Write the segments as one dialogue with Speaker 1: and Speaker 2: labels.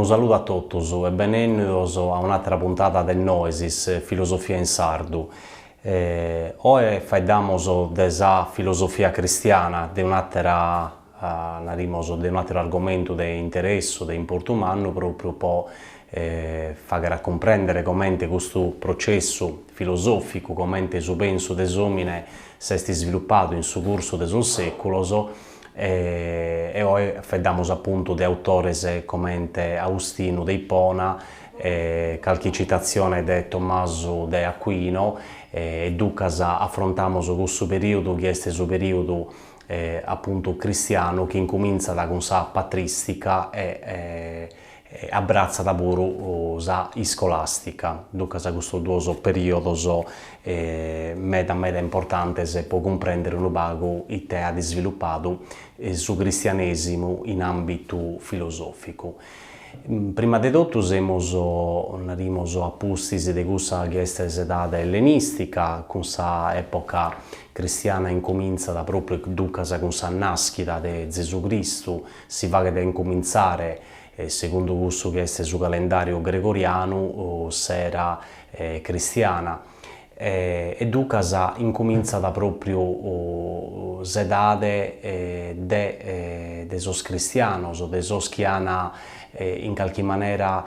Speaker 1: Unu saludu a totus e benennidos a un'àtera puntada de Noesis, Filosofia in sardu. Oe faeddamos de sa filosofia cristiana, de un'àtera, narimus, de un'àteru argomentu de interessu, de importu mannu pròpriu po fàghere a cumprèndere comente custu processu filosòficu, comente su pensu de s'òmine s'est isvilupadu in su cursu de sos sèculos e oe faeddamus apuntu de autores comente Austinu de Ipona, calchi citatzione de Tommasu de Aquino e ducas afrontamus cussu perìodu chi est su perìodu apuntu cristianu chi incumintzat cun sa patristica e abratzat puru sa iscolàstica, duncas custos duos perìodos meda meda importantes po cumprèndere unu pagu ite at isvilupadu su cristianèsimu in àmbitu filosòficu. Prima de totu semus, narimus, a pustis de cussa chi est s'edade ellenìstica, cun sa època cristiana incumintzat pròpriu duncas cun sa nàschida de Zesu Cristu, si faghet a incumintzare, segundu cussu chi est su calendàriu gregorianu, s'era cristiana e duncas incumintzat pròpriu s'edade de de sos cristianos, de sos chi an in calchi manera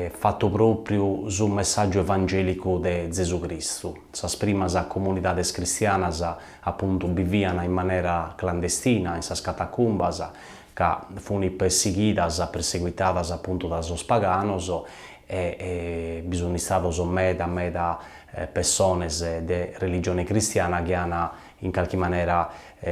Speaker 1: fatu pròpriu su messàgiu evangèlicu de Zesu Cristu. Sas primas comunidades cristianas apuntu bivian in manera clandestina in sas catacumbas, ca funi persighidas, perseguitadas apuntu da sos paganos e bi sun istados meda meda pessones de religione cristiana chi an in calchi manera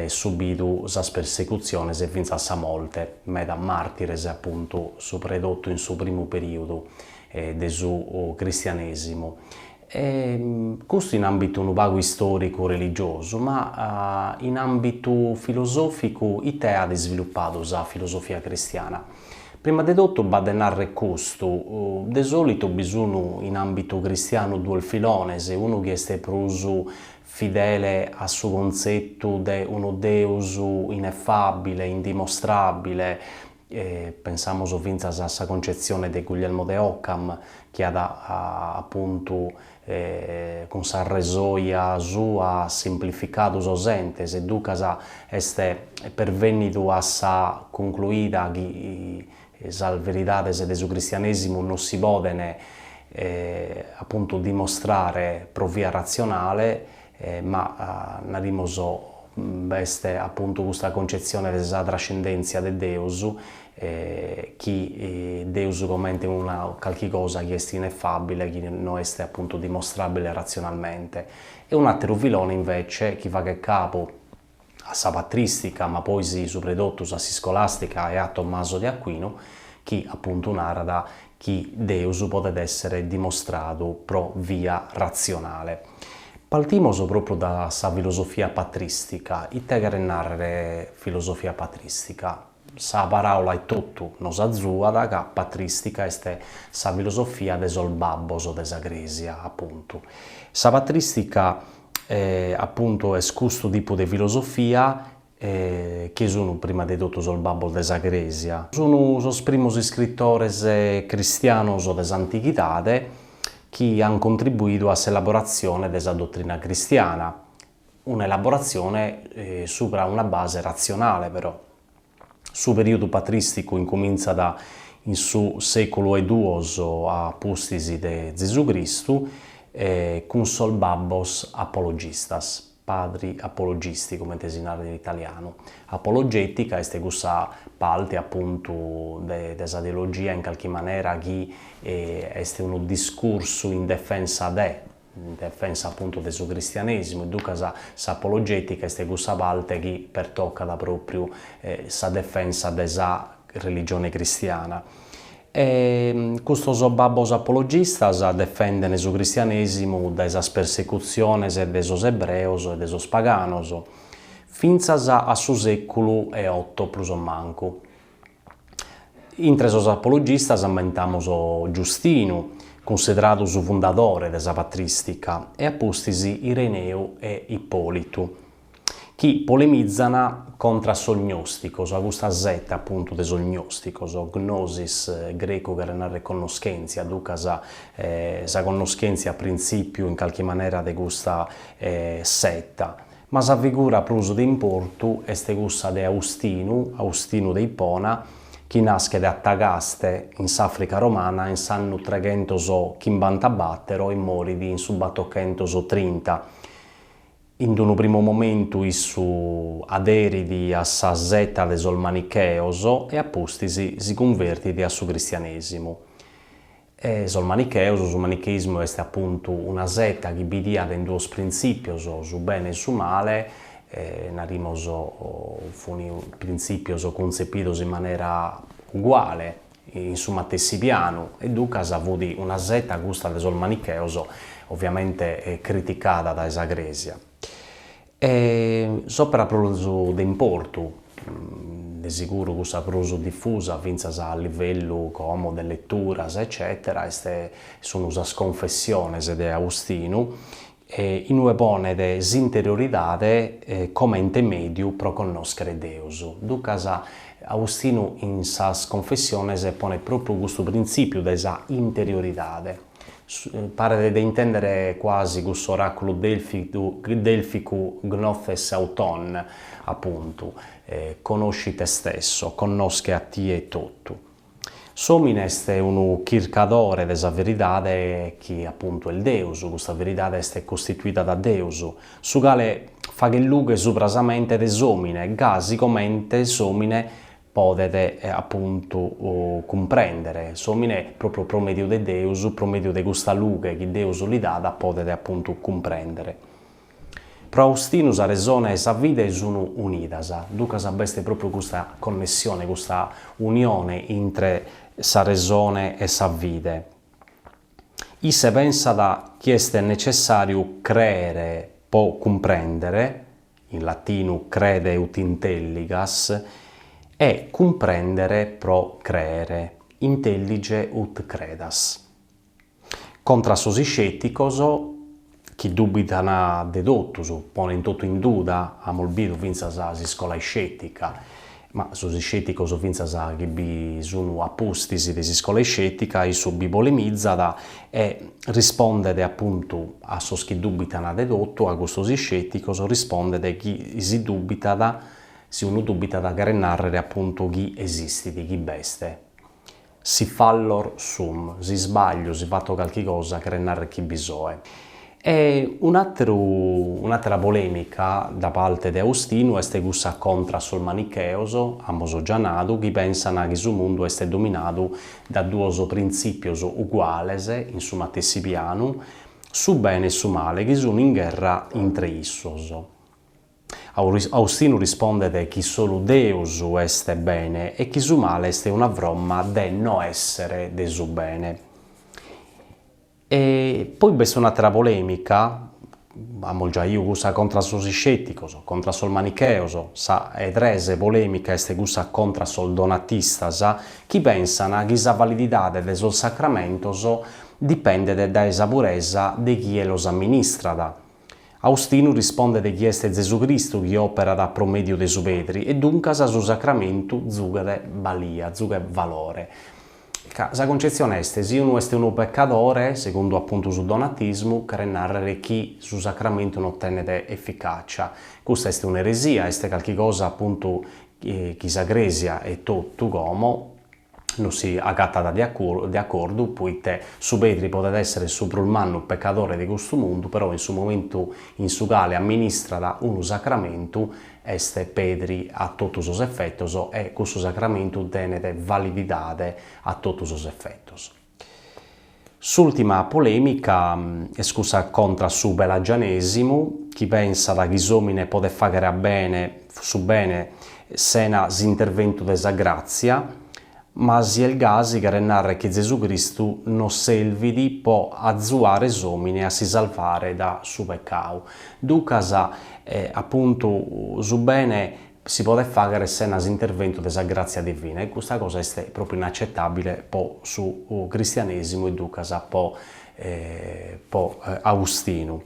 Speaker 1: subidu sas persecutziones e fintzas sa morte, meda martires apuntu subra 'e totu in su primu periodu de su cristianesimu E custu in àmbitu unu pagu istòricu religiosu, ma in àmbitu filosòficu ite at isvilupadu sa filosofia cristiana? Prima de totu b'at de nàrrere custu, de sòlitu bi sun in àmbitu cristianu duos filones, unu chi est prus fidele a su contzetu de unu Deus inefàbile, indimostràbile, Pensamus fintzas a sa concetzione de Guglielmo de Occam, chi at apuntu cun sa resoja sua simplificadu sos entes e duncas est pervènnidu a sa concluida chi sas veridades de su cristianèsimu non si podent apuntu dimostrare pro via ratzionale, ma narimus b'est apuntu custa concetzione de sa trascendèntzia de Deus, chi Deus comente una calchi cosa chi est inefabile, chi no est apuntu dimostrabile ratzionalmente. E un'àteru filone invece chi faghet capu a sa patristica, ma poi subra 'e totu a s'iscolàstica e a Tommaso de Aquino, chi apuntu narat chi Deus podet èssere dimostradu pro via ratzionale. Partimos pròpriu da sa filosofia patristica. Ite cheret nàrrere filosofia patristica? Sa paràula etotu nos azuat ca patristica est sa filosofia de sos babbos de sa Crèsia, apuntu. Sa patristica apuntu est custu tipu de filosofia chi sun prima de totu sos babbos de sa Crèsia. Sun sos primos iscritores cristianos de s'antighidade chi an contribuidu a s'elaboratzione de sa dotrina cristiana, un'elaboratzione subra una base ratzionale però. Su perìodu patrìsticu incumintzat in su sèculu 'e duos a pustis de Zesu Cristu cun sos babbos apologistas, padri apologisti comente si narat in italianu. Apologètica est cussa parte apuntu de de sa teologia in calchi manera chi est unu discursu in defensa de, in defensa apuntu de su cristianesimu e duncas s'apologètica est cussa parte chi pertocat pròpriu sa defensa de sa religione cristiana. E custos babbos apologistas defenden su cristianesimu dae sas persecutziones de sos ebreos e de sos paganos, fintzas a su sèculu 'e oto prus o mancu. Intre sos apologistas ammentamus Giustinu, cunsideradu su fundadore de sa patristica, e a pustis Ireneu e Ipòlitu. chi polemizan contra a sos gnòsticos, a custa seta apuntu de sos gnòsticos, gnosis grecu cheret narrer connoschèntzia, duncas sa connoschèntzia printzìpiu in calchi manera de custa seta. Ma sa figura prus de importu est cussa de Austinu, Austinu de Ipona, chi naschet a Tagaste, in s'Àfrica romana, in s'annu treghentos chimbantabàtero e morit in su batochentos trinta. In unu primu momentu issu aderit a sa seta de sos manicheos e a pustis si cunvertit a su cristianèsimu. E sos manicheos, su manicheismu est apuntu una seta chi bidiat in duos printzìpios, su bene e su male, narimos funi printzìpios cuntzepidos in manera uguale, in su matessi pianu, e duncas fut una seta custa de sos manicheos, oviamente criticada dae sa Crèsia. E s'òpera prus de importu, de siguru cussa prus difusa fintzas a livellu como de leturas eccètera, est sun sas Confessiones de Austinu, in ue ponet s'interioridade comente mèdiu pro connòschere Deus. Duncas Austinu in sas Confessiones ponet pròpriu custu printzìpiu de sa interioridade. Paret de intèndere cuasi cussu oràculu dèlficu gnóthes seauton, apuntu, conosci te stesso, connosche a tie etotu. S'òmine est unu chircadore de sa veridade chi apuntu est Deus, custa veridade est costituida da Deus, su cale faghet lughe subra sa mente de s'òmine, gasi comente s'òmine podet apuntu cumprèndere. S'òmine pròpriu pro mèdiu de Deus, pro mèdiu de custa lughe chi Deus li dat, podet apuntu cumprèndere. Pro Austinu sa resone e sa fide sun unidas, duncas b'est pròpriu custa connessione, custa unione intre sa resone e sa fide. Isse pensat chi est necessàriu crèere po cumprèndere, in latinu crede ut intelligas, e cumprèndere pro crèere, intellige ut credas. Contra sos iscèticos, chi dùbitan de totus, ponen totu in duda, amus bidu fintzas s'iscola iscètica, ma sos iscèticos fintzas chi bi sun a pustis de s'iscola iscètica, issu bi polemizat e rispondet apuntu a sos chi dùbitan de totu, a custos iscèticos, rispondet chi si dùbitat, si unu dùbitat cheret nàrrere apuntu chi esistit, chi b'est. Si fallor sum, si isbaglio, si fatto calchi cosa, cheret narrer chi bi soe. E un'ateru, un'atera polemica da parte de Austinu est cussa contra a sos manicheos, amus già nadu, chi pensan chi su mundu est dominadu da duos printzìpios uguales, in su matessi pianu, su bene e su male, chi sun in gherra intre issos. Austinu rispondet chi solu Deus est bene e chi su male est una fromma de no èssere de su bene. E poi b'est un'àtera polèmica, amus già 'iu cussa contra sos iscèticos, contra sos manicheos, sa 'e tres polèmica est cussa contra sos donatistas, chi pensan chi sa valididade de sos sacramentos dipendet dae sa puresa de chie los amministrat. Austinu rispondet chi est Zesu Cristu chi òperat pro mèdiu de su pedri e duncas su sacramentu zughet balia, zughet valore. Ca sa concetzione est, si unu est unu pecadore, segundu apuntu su donatismu, cheret nàrrere chi su sacramentu no tenet eficàcia. Custa est un'eresia, est calchi cosa apuntu chi sa Crèsia etotu como no si agatat de acordu, poite su pedri podet èssere su prus mannu pecadore de custu mundu, però in su momentu in su cale amministrat unu sacramentu est pedri a totu sos efetos e cussu sacramentu tenet valididade a totu sos efetos. S'ùltima polèmica est cussa contra su pelagianèsimu, chi pensat chi s'òmine podet fàghere a bene su bene sena s'interventu de sa gràtzia, ma si est gasi cheret nàrrere chi Zesu Cristu no servit po azuare s'òmine a si salvare da su pecau. Duncas, apuntu, su bene si podet fàghere sena s'interventu de sa gràtzia divina e custa cosa est pròpriu inacetabile po su cristianèsimu e duncas po po Austinu.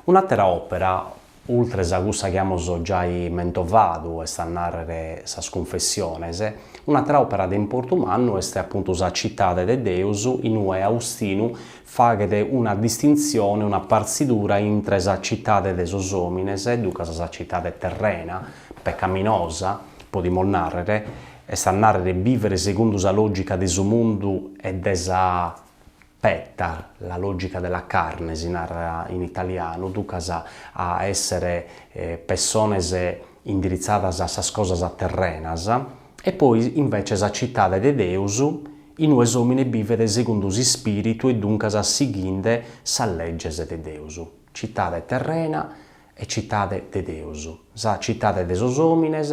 Speaker 1: Un'àtera òpera. ultres a cussa chi amus giai mentovadu, est a nàrrere sas Cunfessiones, un'àtera òpera de importu mannu est apuntu sa Citade de Deus, in ue Austinu faghet una distintzione, una partzidura intre sa citade de sos òmines, duncas sa citade terrena, pecaminosa, podimus nàrrere, est a nàrrere bìvere segundu sa lògica de su mundu e de sa peta, la logica della carne si narat in italianu, duncas a èssere pessones indiritzadas a sas cosas terrenas, e poi invece sa citade de Deus, in ue s'òmine bivet segundu s'ispìritu e duncas sighinde sas leges de Deus. Citade terrena e citade de Deus, sa citade de sos òmines,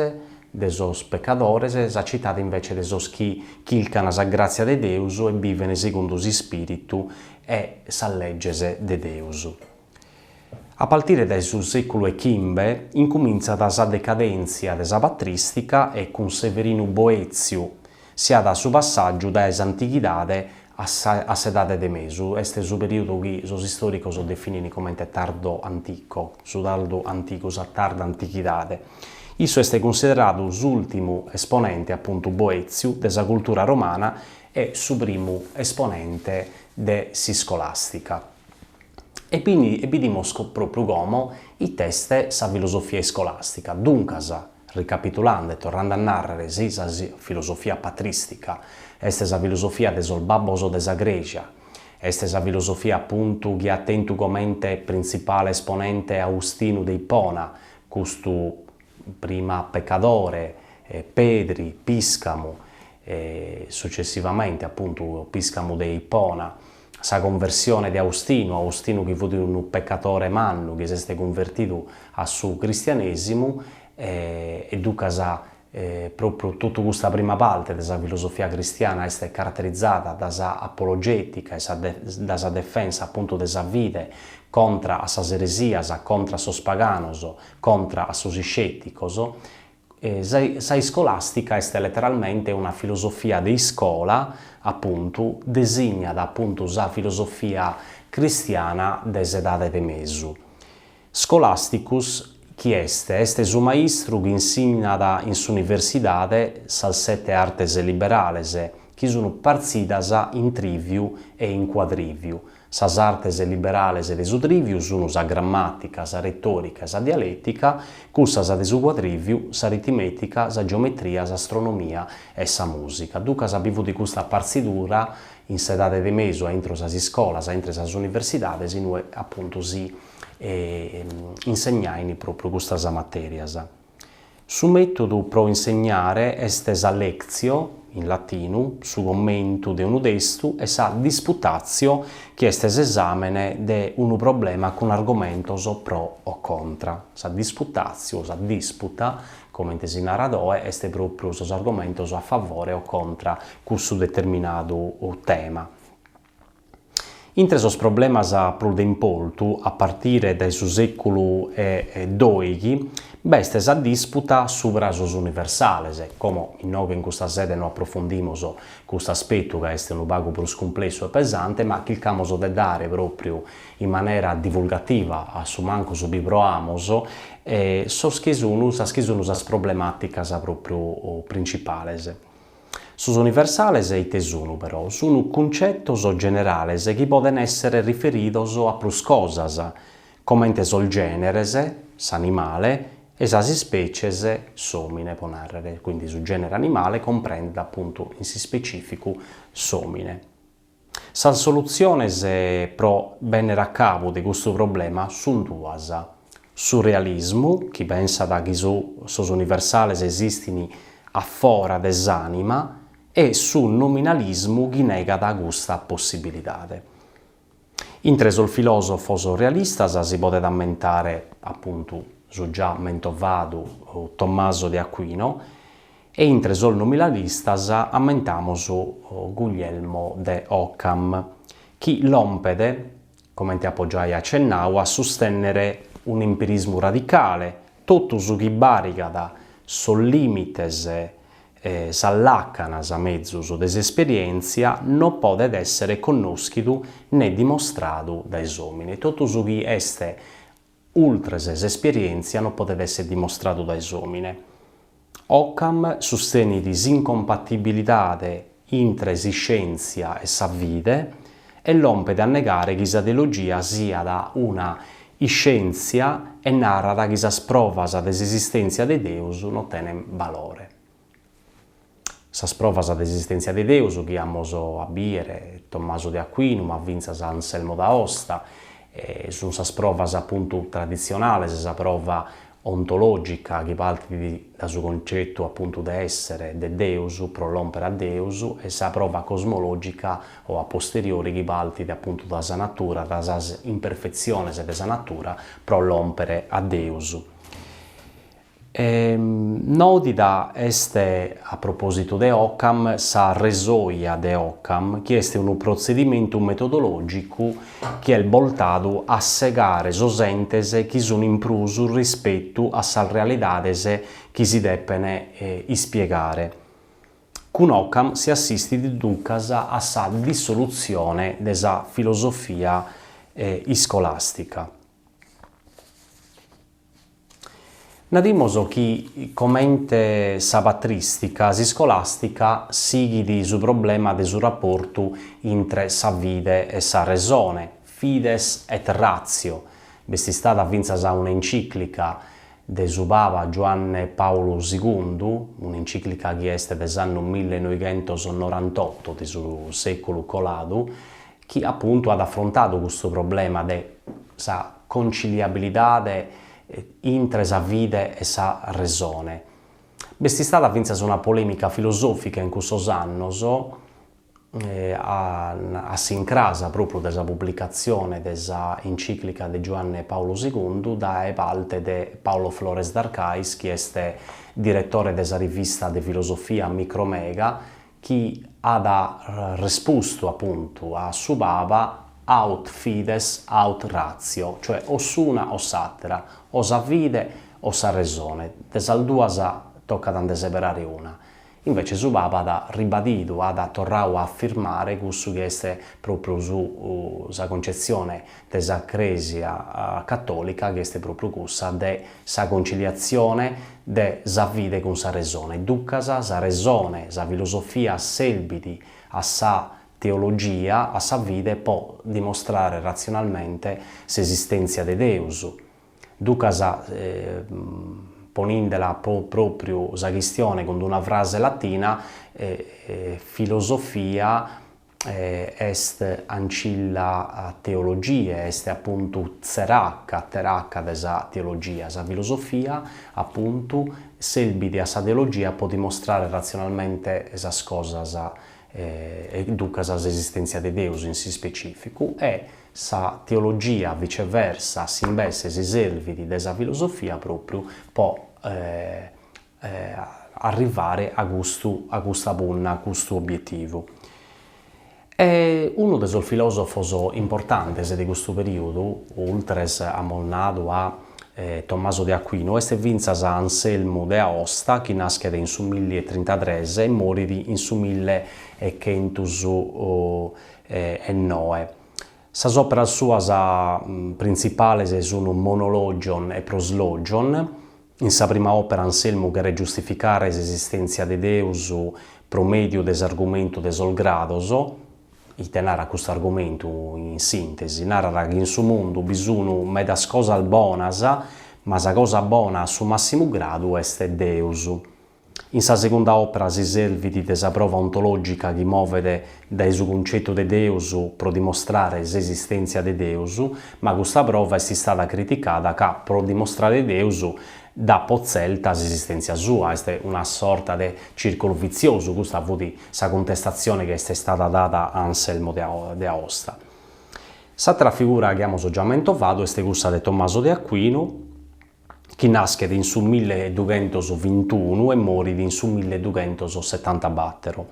Speaker 1: de sos pecadores, sa citade invece de sos chi chilcan sa gràtzia de Deus e biven segundu s'ispìritu e sas leges de Deus. A partire dae su sèculu 'e chimbe incumintzat sa decadèntzia de sa patrìstica e cun Severinu Boètziu si at su passàgiu dae s'antighidade a a s'edade de mesu, est su perìodu chi sos istòricos definint comente tardo antico, su tardu antigu, sa tarda antighidade. Issu est cunsideradu s'ùrtimu esponente, apuntu Boètziu, de sa cultura romana e su primu esponente de s'iscolàstica. E bidimus pròpriu como ite est sa filosofia iscolàstica. Duncas, ricapitulande e torrande a nàrrere si sa filosofia patrìstica est sa filosofia de sos babbos de sa Crèsia, est sa filosofia apuntu chi at tentu comente printzipale esponente Austinu de Ipona, custu prima pecadore, Pedri, pìscamu, e successivamente apuntu pìscamu de Ipona, sa conversione de Austinu, Austinu chi fut unu pecatore mannu chi s'est cunvertidu a su cristianesimu e duncas propriu totu custa prima parte de sa filosofia cristiana est caraterizada da sa apologetica e da sa defensa apuntu de sa fide contra a sas eresias, contra a sos paganos, contra a sos isceticos Sa iscolàstica est leteralmente una filosofia de iscola, apuntu, designat apuntu sa filosofia cristiana de s'Edade de Mesu. Scholasticus chi est? Est su maistru chi insignat in s'universidade sas sete artes liberales, chi sunt partzidas in trìviu e in cuadrìviu, Sas artes liberales de su trìviu sun sa grammàtica, sa retòrica e sa dialètica, cussas de su cuadrìviu, s'aritmètica, sa geometria, s'astronomia e sa mùsica. Duncas bi fut custa partzidura in s'Edade de Mesu a intro sas iscolas, a intre sas universidades in ue apuntu si insegnain pròpriu custas matèrias. Su mètodu pro insegnare est sa lectio, in latinu, su commentu de unu testu, e sa disputatio, chi est s'esàmene de unu problema cun argomentos pro o contra. Sa disputatio, o sa disputa, comente si narat oe, est pròpriu sos argomentos a favore o contra cussu determinadu tema. Intre sos problemas prus de importu, a partire dae su sèculu 'e dòighi, b'est sa disputa subra sos universales. Como inoghe in custa sede no aprofundimus custu aspetu ca est unu pagu prus cumplessu e pesante, ma chircamus de dare pròpriu in manera divulgativa, a su mancus bi proamus, sos chi sun sas chi sun sas problemàticas pròpriu principales. Sos universales ite sunu però? Sunu cuncetos generales chi poden èssere riferidos a prus cosas, comente sos gèneres, s'animale, e sas ispècies, s'òmine, pro nàrrere. Quindi su gènere animale cumprendet apuntu in s'ispecìficu s'òmine. Sas solutziones pro bènnere a cabu de custu problema sunt duas, su realismu, chi pensat chi sos universales esistin a fora de s'ànima, e su nominalismu chi negat custa possibilidade. Intre sos filòsofos realistas si podet ammentare, apuntu, su già mentovadu Tommaso de Aquino, E intre sos nominalistas ammentamus Guglielmo de Occam, chi lompet, comente apo giai acennadu, a sustènnere un'empirismu radicale, totu su chi bàrigat sos lìmites, sas làcanas, mezus, de s'esperièntzia no podet èssere connòschidu ne dimostradu dae s'òmine, totu su chi est. ultres s'esperièntzia no podet èssere dimostradu dae s'òmine. Occam sustenit s'incompatibilidade intre s'iscièntzia e sa fide e lompet a negare chi sa teologia siat una iscièntzia e narat chi sas provas de s'esistèntzia de Deus no tenent balore. Sas provas de s'esistèntzia de Deus chi amus a bìdere, Tommaso de Aquinu, ma fintzas Anselmo d'Aosta, sunt sas provas apuntu traditzionales, sa prova ontològica chi partit dae su concetu apuntu de èssere de Deus pro lòmpere a Deus e sa prova cosmològica o a posteriori chi partit apuntu dae sa natura, dae sas imperfetziones de sa natura pro lòmpere a Deus. Nòdida est, a propòsitu de Occam, sa resoia de Occam, chi est unu protzedimentu metodològicu chi est boltadu a segare sos entes chi sun in prus rispetu a sas realidades chi si depen ispiegare. Cun Occam si assistit duncas a sa dissolutzione de sa filosofia iscolàstica. Nadimus chi, comente sa patrìstica, s'iscolàstica sighit su problema de su raportu intre sa fide e sa resone, fides et ratio. B'est istada fintzas un'encìclica de su Paba Giuanne Pàulu Segundu, un'encìclica chi est de s'annu millenoighentos-norantotto de su sèculu coladu, chi apuntu at afrontadu custu problema de sa conciliabilidade intre sa fide e sa resone. B'est istada fintzas una polèmica filosòfica in cussos annos, a s'incras pròpriu de sa publicatzione de sa encìclica de Giuanne Pàulu Segundu dae parte de Paolo Flores d'Arcais, chi est diretore de sa rivista de filosofia Micromega, chi at respustu apuntu a su Paba aut fides aut ratio, cioè o s'una o s'àtera, o sa fide o sa resone, de sas duas tocat a nde seberare una. Invece su Paba at ribadidu, at torradu a afirmare cussu chi est pròpriu su sa concetzione de sa Crèsia catòlica chi est pròpriu cussa de sa conciliatzione de sa fide cun sa resone. Ducas sa resone, sa filosofia serbit a sa teologia, a sa fide po dimostrare ratzionalmente s'esistèntzia de Deus. Ducas ponindela pròpriu sa chistione cun d'una frase latina, filosofia est ancilla theologiae, est apuntu tzeraca, teraca de sa teologia. Sa filosofia, apuntu, serbit a sa teologia po dimostrare ratzionalmente sas cosas e duncas s'esistèntzia de Deus in s'ispecìficu e sa teologia viceversa, a s'imbesse, si servit de sa filosofia pròpriu po arrivare a custu a custa punna, a custu obietivu. E unu de sos filòsofos importantes de custu perìodu, ultres amus nadu a Tommaso de Aquino, est fintzas Anselmu de Aosta, chi naschet in su milli e trintatres e morit in su mille e chentus e noe. Sas òperas suas printzipales sun Monologion e Proslogion. In sa prima òpera Anselmu cheret giustificare s'esistèntzia de Deus pro mèdiu de s'argumentu de sos grados. Ite narat custu argumentu in sìntesi? Narat chi in su mundu bi sun medas cosas bonas, ma sa cosa bona a su màssimu gradu est Deus. In sa segunda òpera si servit de sa prova ontològica chi movet dae su cuncetu de Deus pro dimostrare s'esistèntzia de Deus, ma custa prova est istada criticada ca pro dimostrare Deus dat po tzerta s'esistèntzia sua, est una sorta de cìrculu vitziosu, custa fut sa cuntestatzione chi est istada dada a Anselmo de Aosta. S'àtera figura chi amus già mentovadu est cussa de Tommaso de Aquinu, chi naschet in su milledughentosvintunu e morit in su milledughentossetantabàtero.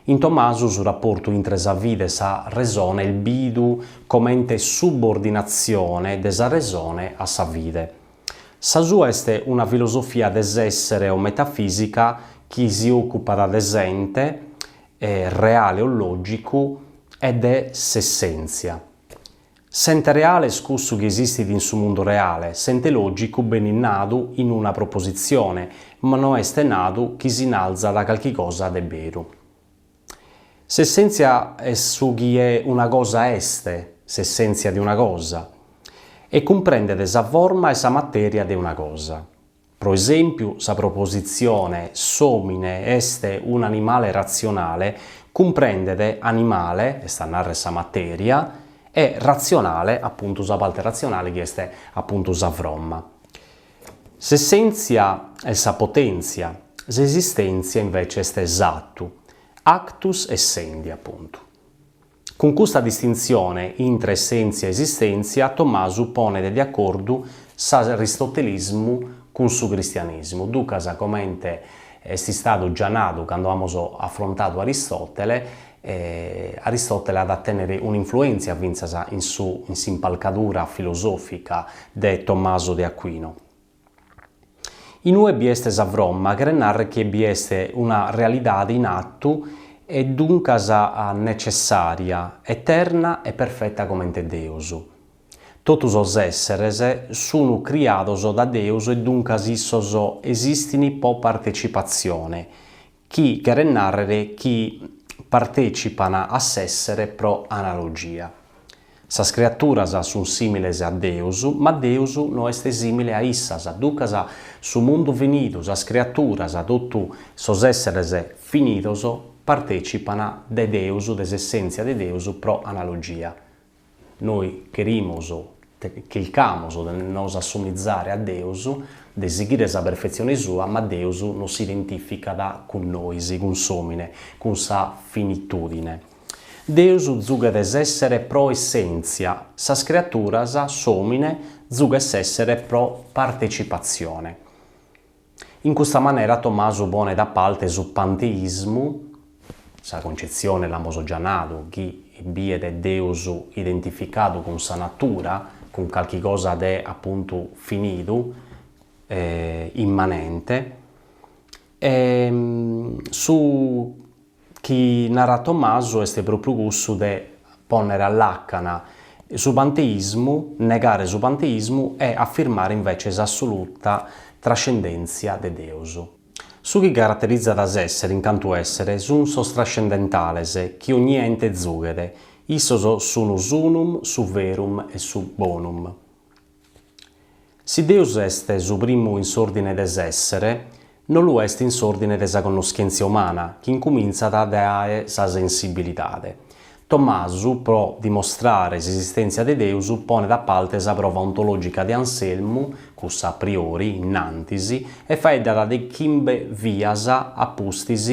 Speaker 1: In Tommasu su raportu intre sa fide e sa resone est bidu comente subordinatzione de sa resone a sa fide. Sa sua est una filosofia de s'èssere o metafìsica chi si òcupat de s'ente, reale o lògicu, e de s'essèntzia. S'ente reale est cussu chi esistit in su mundu reale, s'ente lògicu benit nadu in una propositzione, ma no est nadu chi si nalzat calchi cosa de beru. S'essèntzia est su chi una cosa est, s'essèntzia de una cosa, e cumprendet sa forma e sa matèria de una cosa. Pro esèmpiu, sa propositzione s'òmine est un'animale ratzionale cumprendet animale, est a nàrrere sa matèria, e ratzionale, apuntu sa parte ratzionale chi est apuntu sa fromma. S'essèntzia est sa potèntzia, s'esistèntzia invece est s'atu, actus essendi apuntu. Cun custa distintzione intre essèntzia e esistèntzia Tommasu ponet de acordu s'aristotelismu cun su cristianèsimu, duncas comente est istadu già nadu cando amus afrontadu Aristòtele, Aristòtele at a tènnere un'influèntzia fintzas in su in s'impalcadura filosòfica de Tommaso de Aquino. In ue bi est sa fromma cheret nàrrere chi bi est una realidade in atu e duncas netzessària, eterna e perfeta comente Deus. Totu sos èsseres sun criados da Deus e duncas issos esistin po partecipatzione, chi cheret nàrrere chi partècipan a s'èssere pro analogia. Sas creaturas sunt sìmiles a Deus, ma Deus no est sìmile a issas, duncas su mundu finidu, sas creaturas, totu sos èsseres finidos partècipan de Deus, de s'essèntzia de Deus pro analogia. Nois cherimus, chircamus de nos assumizare a Deus, de sighire sa perfetzione sua, ma Deus no s'identificat cun nois, cun s'omine, cun sa finitudine. Deus zughet s'essere pro essentzia, sas creaturas, s'omine, zughet s'essere pro partecipatzione. In custa manera Tommasu ponet a palte su panteismu, sa concetzione, l'amus già nadu, chi biet Deus identificadu cun sa natura, cun calchi cosa de apuntu finidu, immanente, e su chi narat Tommasu est propriu cussu de ponnere a làcana su panteismu, negare su panteismu e afirmare invece s'assoluta trascendèntzia de Deus. Su chi caraterizat s'èssere in cantu èssere sun sos trascendentales chi ogni ente zughet, issos sun s'unum, su verum e su bonum. Si Deus est su primu in s'òrdine de s'èssere, no lu est in s'òrdine de sa connoschèntzia umana, chi incumintzat dae sa sensibilidade. Tommasu, pro dimostrare s'esistèntzia de Deus, ponet a palte sa prova ontològica de Anselmu, cussa a priori, innantis, e faeddat de chimbe vias a pustis,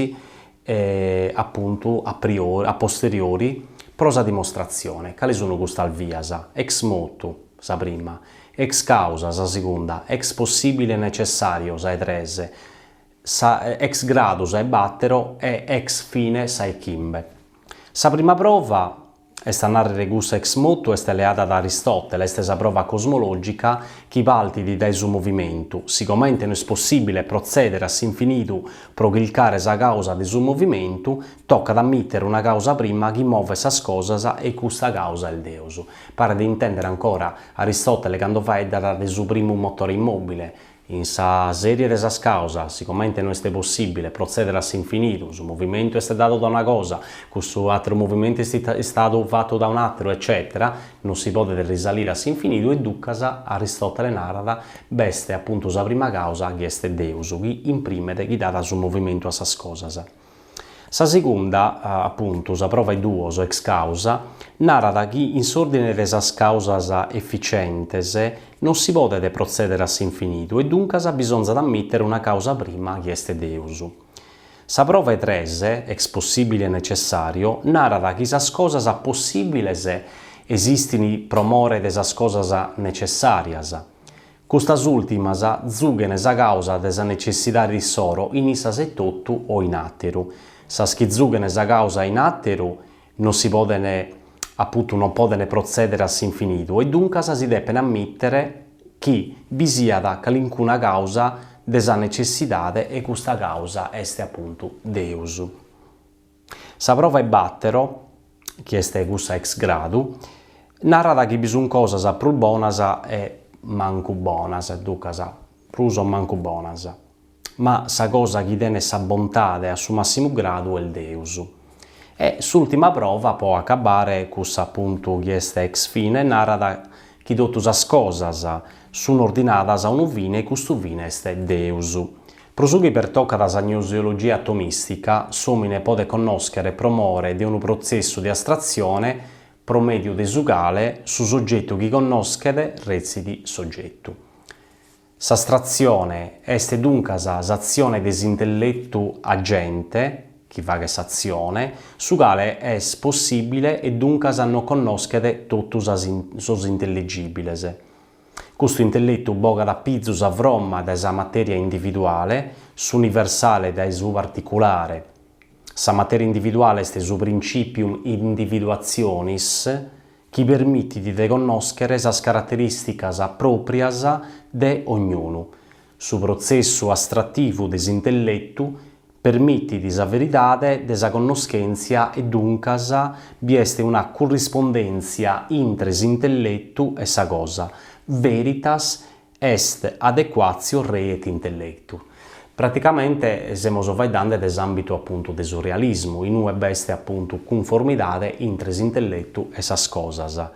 Speaker 1: apuntu, a priori, a posteriori, pro sa dimostratzione. Cale sunt custas vias? Ex motu, sa prima, ex causa, sa segunda, ex possibile necessario, sa 'e tres, sa ex gradu, sa 'e battero, e ex fine, sa 'e chimbe. Sa prima prova, est a nàrrere cussa ex motu, est leada da Aristòtele, est sa prova cosmològica chi partit dae su movimentu, sigomente no est possìbile protzèdere a s'infinidu pro chircare sa càusa de su movimentu, tocat a ammìtere una càusa prima chi movet sas cosas e custa càusa est Deus. Paret de intèndere ancora Aristòtele cando faeddat de su primu motore immòbile, in sa sèrie de sas càusas, sigomente no est possìbile protzèdere a s'infinidu, su movimentu est dadu da una cosa, cussu àteru movimentu est istadu fatu da un'àteru, eccètera, non si podet risalire a s'infinidu e ducas Aristòtele narat b'est apuntu sa prima càusa chi est Deus, chi imprimet, chi dat su movimentu a sas cosas. Sa segunda, apuntu, sa prova 'e duos, ex causa, narat chi in s'òrdine de sas càusas eficientes non si podet protzèdere a s'infinidu e duncas bisonzat ammìtere una càusa prima chi est Deus. Sa prova 'e tres, ex possibile necessario, narat chi sas cosas possìbiles esistin pro more de sas cosas necessàrias. Custas ùltimas zughen sa càusa de sa netzessidade issoro in issas etotu o in àteru. Sas chi zughen sa càusa in àteru non si poden, apuntu non poden protzèdere a s'infinidu e duncas si depen ammìtere chi bi siat calincuna càusa de sa netzessidade e custa càusa est apuntu Deus. Sa prova 'e bàtero, chi est cussa ex gradu. Narat chi bi sunt cosas prus bonas e mancu bonas, duncas prus o mancu bonas, ma sa cosa chi tenet sa bontade a su massimu gradu est Deus. E s'ultima prova po acabare, cussa apuntu chi est ex fine, narat chi totu sas cosas sunt ordinadas a unu fine e custu fine est Deus. Pro su chi pertocat sa gnoseologia tomistica, s'òmine podet connòschere pro more de unu protzessu de astratzione pro mèdiu de su cale su sogetu chi connoschet retzit s'ogetu. S'astratzione est duncas s'atzione de s'intelletu agente, chi faghet s'atzione, su cale est possìbile e duncas no connoschet totu sas sos intellegìbiles. Custu intelletu bogat a pizu sa fromma dae sa matèria individuale, s'universale dae su particulare. Sa matèria individuale est su principium individuationis chi permitit de connòschere sas caraterìsticas pròprias de ognunu. Su protzessu astrativu de s'intelletu permitit sa veridade de sa connoschèntzia e duncas bi est una currispondèntzia intre s'intelletu e sa cosa, veritas est adequatio rei et intellectu. Praticamente semus faeddande de s'àmbitu apuntu de su realismu, in ue b'est apuntu cunformidade intre s'intelletu e sas cosas.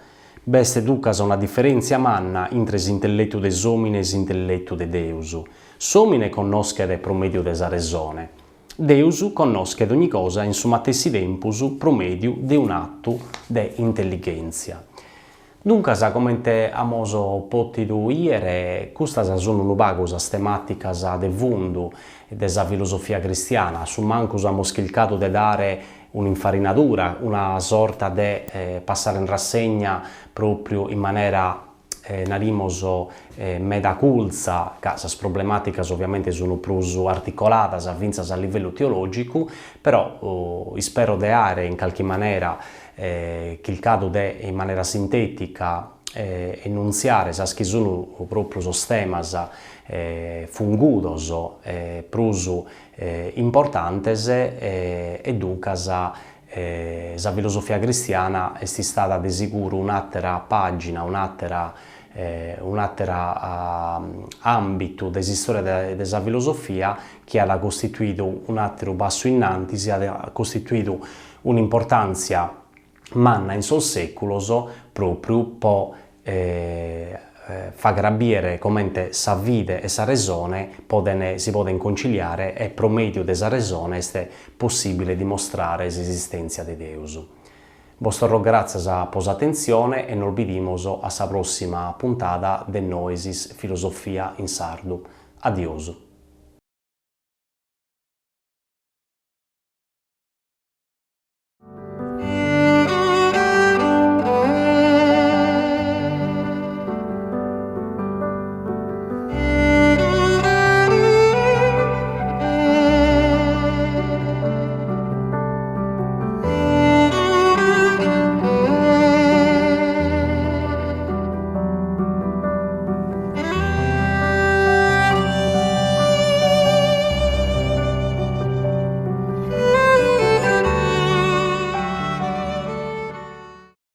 Speaker 1: B'est duncas una diferèntzia manna intre s'intelletu de s'òmine e s'intelletu de Deus. S'òmine connoschet pro mèdiu de sa resone. Deus connoschet ogni cosa in su matessi tempus pro mèdiu de un'atu de intellighèntzia. Duncas, comente amus pòtidu 'ìere, custas sun unu pagu sas temàticas de fundu de sa filosofia cristiana, a su mancus amus chircadu de dare un'infarinadura, una sorta de passare in rassegna pròpriu in manera narimus meda curtza, ca sas problemàticas oviamente sun prus articoladas fintzas a livellu teològicu, però ispero de àere in calchi manera chircadu de in manera sintètica enuntziare sas chi sun pròpriu sos temas fungudos prus importantes e duncas sa filosofia cristiana est istada de siguru un'àtera pàgina, un'àtera un'àtera àmbitu de s'istòria de sa filosofia chi at costituidu un'àteru passu innantis, at costituidu un'importàntzia manna in sos sèculos pròpriu po fàghere a bìere comente sa fide e sa resone poden si poden conciliare e pro mèdiu de sa resone est possìbile dimostrare s'esistèntzia de Deus. Bos torro gràtzias po s'atentzione e nos bidimus a sa pròssima puntada de Noesis Filosofia in Sardu. Adiosu.